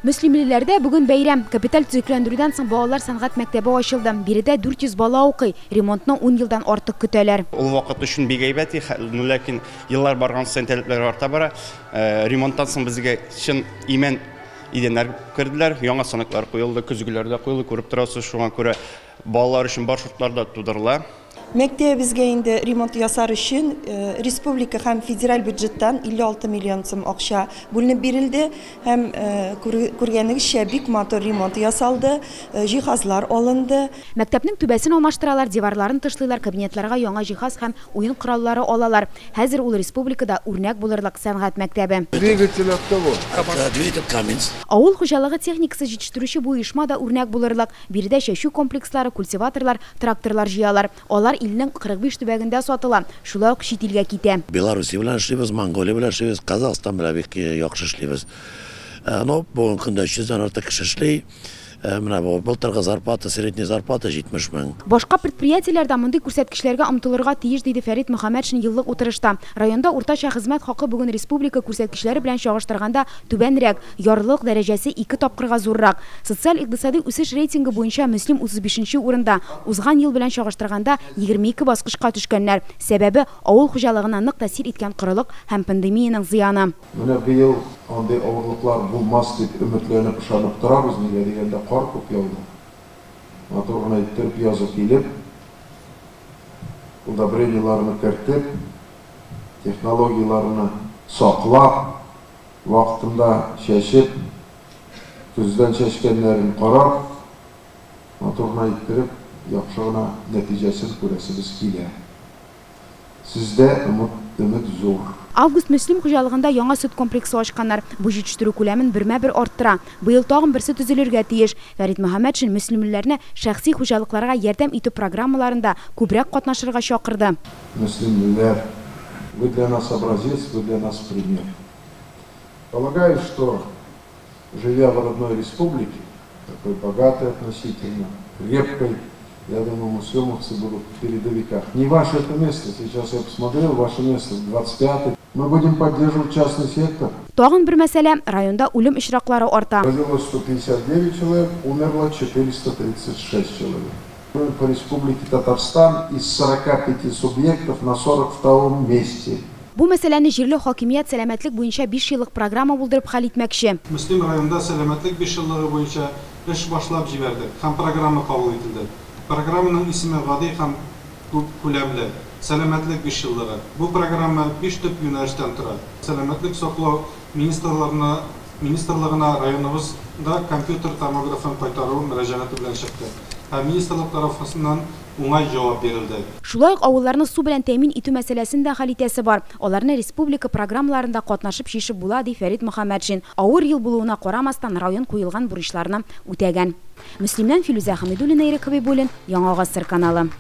Мөслимлеләрдә бүген бәйрәм. Капиталь төзекләндерүдән соң балалар сәнгать мәктәбе ачылды. Биредә 400 бала укый. Ремонтны 10 елдан артык көтәләр. Ул вакыт өчен бик әйбәт, ләкин еллар барган саен таләпләр арта бара. Ремонттан соң безгә чын имән идәннәр керделәр, яңа станоклар куелды, көзгеләр дә куелды, күреп торасыз, шуңа күрә балалар өчен бар шартлар да тудырыла. Мәктәбебезгә инде ремонт ясар өчен республика һәм федераль бюджеттан 56 миллион сум акча бүленеп бирелде һәм күргәнегезчә бик матур ремонт ясалды, җиһазлар алынды. Мәктәпнең түбәсен алмаштыралар, диварларын тышлыйлар, кабинетларга яңа җиһаз һәм уен кораллары алалар. Хәзер ул республикада үрнәк булырлык сәнгать мәктәбе. Двигатель от кого? Двигатель Каминс. Авыл хуҗалыгы техникасы җитештерүче бу оешма да үрнәк булырлык. Биредә чәчү комплекслары, культиваторлар, тракторлар җыялар. Алар илнең 45 төбәгендә сатыла, шулай ук чит илгә китә. Белоруссия белән эшлибез, Монголия белән эшлибез, Казахстан белән бик яхшы эшлибез. Но бүгенге көндә 300дән артык кеше эшли. Менә бу былтыргы зарплата, средняя зарплата 70 мең. Башка предприятиеләр дә мондый күрсәткечләргә омтылырга тиеш, диде Фәрит Мөхәммәтшин еллык утырышта. Районда уртача хезмәт хакы бүген республика күрсәткечләре белән чагыштырганда түбәнрәк, ярлылык дәрәҗәсе 2 тапкырга зуррак. Социаль-икътисади үсеш рейтингы буенча Мөслим 35нче урында. Узган ел белән чагыштырганда 22 баскычка төшкәннәр. Сәбәбе авыл хуҗалыгына нык тәэсир иткән корылык һәм пандемиянең зыяны. Менә быел андый авырлыклар булмас дип өметләнеп, ышанып торабыз, нигә дигәндә кар күп яуды. Матур гына иттереп язы килеп, удобрениеларны кертеп, технологияларны саклап, вакытында чәчеп, көздән чәчкәннәрен карап, матур гына иттереп, яхшы гына нәтиҗәсен күрәсебез килә. Сездә өмет зур. Август Мөслим хуҗалыгында яңа сөт комплексы ачканнар. Бу җитештерү күләмен бермә-бер арттыра. Быел тагын берсе төзелергә тиеш. Фәрит Мөхәммәтшин мөслимлеләрне шәхси хуҗалыкларга ярдәм итү программаларында күбрәк катнашырга чакырды. Мөслимлеләр, вы для нас образец, вы для нас пример. Полагаю, что, живя в родной республике, такой богатой относительно, крепкой, я думаю, муслимовцы будут в передовиках. Не ваше это место, сейчас я посмотрел, ваше место 25-й. Мы будем поддерживать частный сектор. Тагын бер мәсьәлә, районда үлем очраклары арта. Родилось 159 человек, умерло 436 человек. Мы по республике Татарстан из 45 субъектов на 42-м месте. Бу мәсьәләне җирле хакимият сәламәтлек буенча 5 еллык программа булдырып хәл итмәкче. Мөслим районында сәламәтлек 5 еллыгы буенча эш башлап җибәрдек һәм программа кабул ителде. Программаның исеме гади һәм күп күләмле. Сәламәтлек 5 еллыгы. Бу программа 5 төп юнәлештән тора. Сәламәтлек саклау министрлыгына районыбызда компьютер томографын кайтару мөрәҗәгате белән чыкты. Һәм министрлык тарафыннан уңай җавап бирелде. Шулай ук авылларны су белән тәэмин итү мәсьәләсен дә хәл итәсе бар. Аларны республика программаларында катнашып чишеп була, ди Фәрит Мөхәммәтшин. Авыр ел булуына карамастан район куелган бурычларны үтәгән. Мөслимнән Филүзә Хәмидуллина, Ирек Хәбибуллин, Яңа Гасыр каналы.